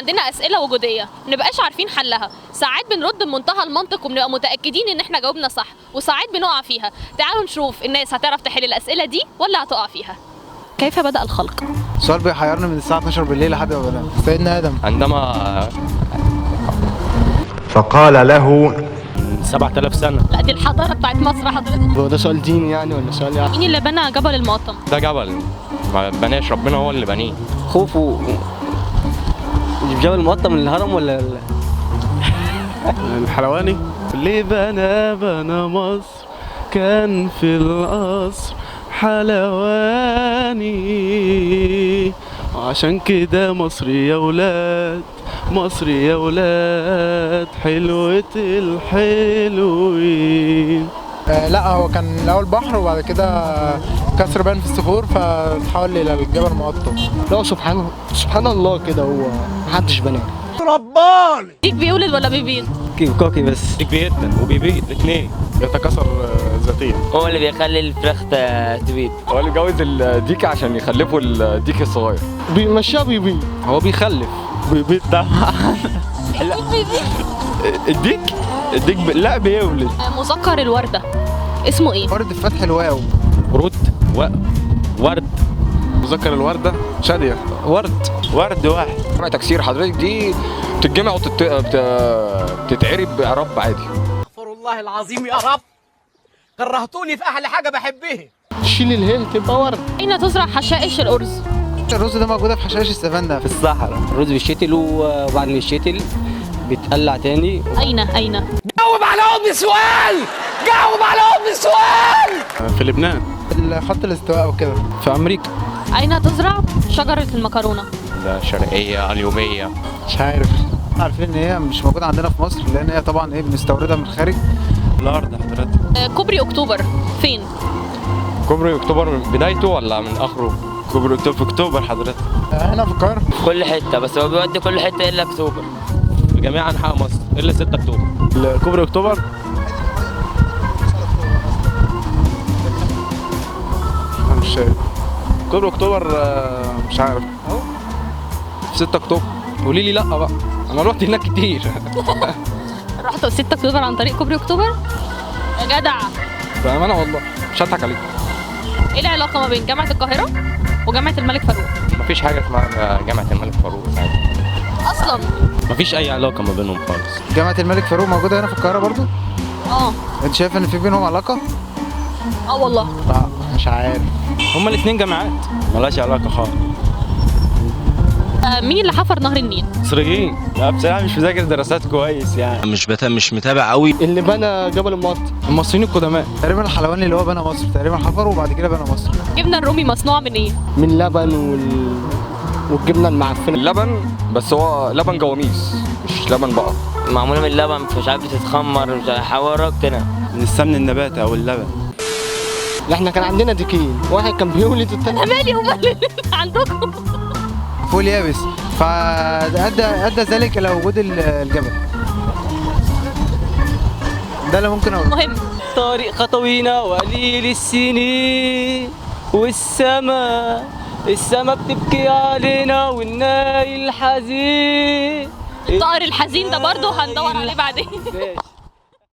عندنا اسئلة وجودية ما بنبقاش عارفين حلها. ساعات بنرد بمنتهى المنطق وبنبقى متاكدين ان احنا جاوبنا صح، وساعات بنقع فيها. تعالوا نشوف الناس هتعرف تحل الاسئلة دي ولا هتقع فيها. كيف بدأ الخلق؟ السؤال بيحيرني من الساعة 12 بالليل لحد ما بنام. سيدنا ادم عندما فقال له 7000 سنة. لا دي الحضارة بتاعت مصر حضرتك. هو ده سؤال ديني يعني ولا سؤال يعني؟ مين اللي بنى جبل المقطم؟ ده جبل ما بناش، ربنا هو اللي بنيه. خوفه جبل المقطم من الهرم ولا الحلواني؟ اللي بنى مصر كان في القصر حلواني، عشان كده مصر يا ولاد، مصر يا ولاد حلوة الحلوين. لا هو كان الاول بحر وبعد كده كسر بان في الصخور فتحول الى الجبل المقطم. لا سبحان الله كده، هو محدش بناه. رباني ديك بيولد ولا بيبيض؟ كوكي بس. ديك بيتن وبيبيض الاثنين. يتكاثر ذاتيا. هو اللي بيخلي الفراخ تبيض. هو اللي جوز الديك عشان يخلفوا الديك الصغير. بيمشيها بيبيض. هو بيخلف بيبيض طبعا. الديك الديك لا بيولد. مذكر الوردة اسمه ايه؟ ورد فتح الواو. ورد ورد. مذكر الوردة شادية. ورد ورد واحد. تكسير حضرتك دي بتتجمع وبتتعرب اعراب عادي. استغفر الله العظيم يا رب، كرهتوني في احلى حاجة بحبها. شيل اله تبقى ورد. اين تزرع حشائش الارز؟ الرز ده موجودة في حشائش السافانا في الصحراء. الرز بيشتل وبعد ما يشتل بيتقلع تاني. اين جاوب على ام السؤال، جاوب على ام السؤال. في لبنان. خط الاستواء وكده. في امريكا. اين تزرع شجرة المكرونه؟ ده شرقية اليوبيه. مش عارف. عارفين ان هي مش موجودة عندنا في مصر لان هي طبعا ايه بنستوردها من الخارج. الارض حضرتك. كوبري اكتوبر فين؟ كوبري اكتوبر من بدايته ولا من اخره؟ كوبري اكتوبر في اكتوبر حضرتك. هنا في القاهرة. في كل حتة، بس هو بيودي كل حتة الا اكتوبر. في جميع انحاء مصر الا 6 اكتوبر. كوبري اكتوبر انا مش شايف. كوبري اكتوبر مش عارف. اهو في 6 اكتوبر. قولي لي لا بقى، انا رحت هناك كتير. رحت 6 اكتوبر عن طريق كوبري اكتوبر؟ يا جدع بامانه والله مش هضحك عليك. ايه العلاقة ما بين جامعه القاهرة وجامعة الملك فاروق؟ مفيش حاجة اسمها جامعه الملك فاروق ساعتها اصلا. مفيش اي علاقة ما بينهم خالص. جامعه الملك فاروق موجودة هنا في القاهرة برضو؟ اه. انت شايف ان في بينهم علاقة؟ اه والله. لا مش عارف. هما الاثنين جامعات مالهاش علاقة خالص. مين اللي حفر نهر النيل؟ مصريين. لا بصراحة مش مذاكر دراسات كويس يعني. مش متابع قوي. اللي بنى جبل المقطم المصريين القدماء. تقريبا الحلواني اللي هو بنى مصر تقريبا حفره وبعد كده بنى مصر. جبنه الرومي مصنوعة من ايه؟ من لبن والجبنه المعفنه. اللبن، بس هو لبن جواميس مش لبن بقر. معمولة من اللبن مش عارف بتتخمر مش عارف حوارات كده. من السمن النباتي او اللبن. احنا كان عندنا ديكين، واحد كان بيولد والتاني. انا مالي ومال عندكم. فوق اليابس، فأدى ذلك الى وجود الجبل. ده اللي ممكن اقوله. مهم. طريق خطوينا وقليل السنين، والسما السما بتبكي علينا والنايل الحزين. الطائر الحزين ده برضه هندور عليه بعدين.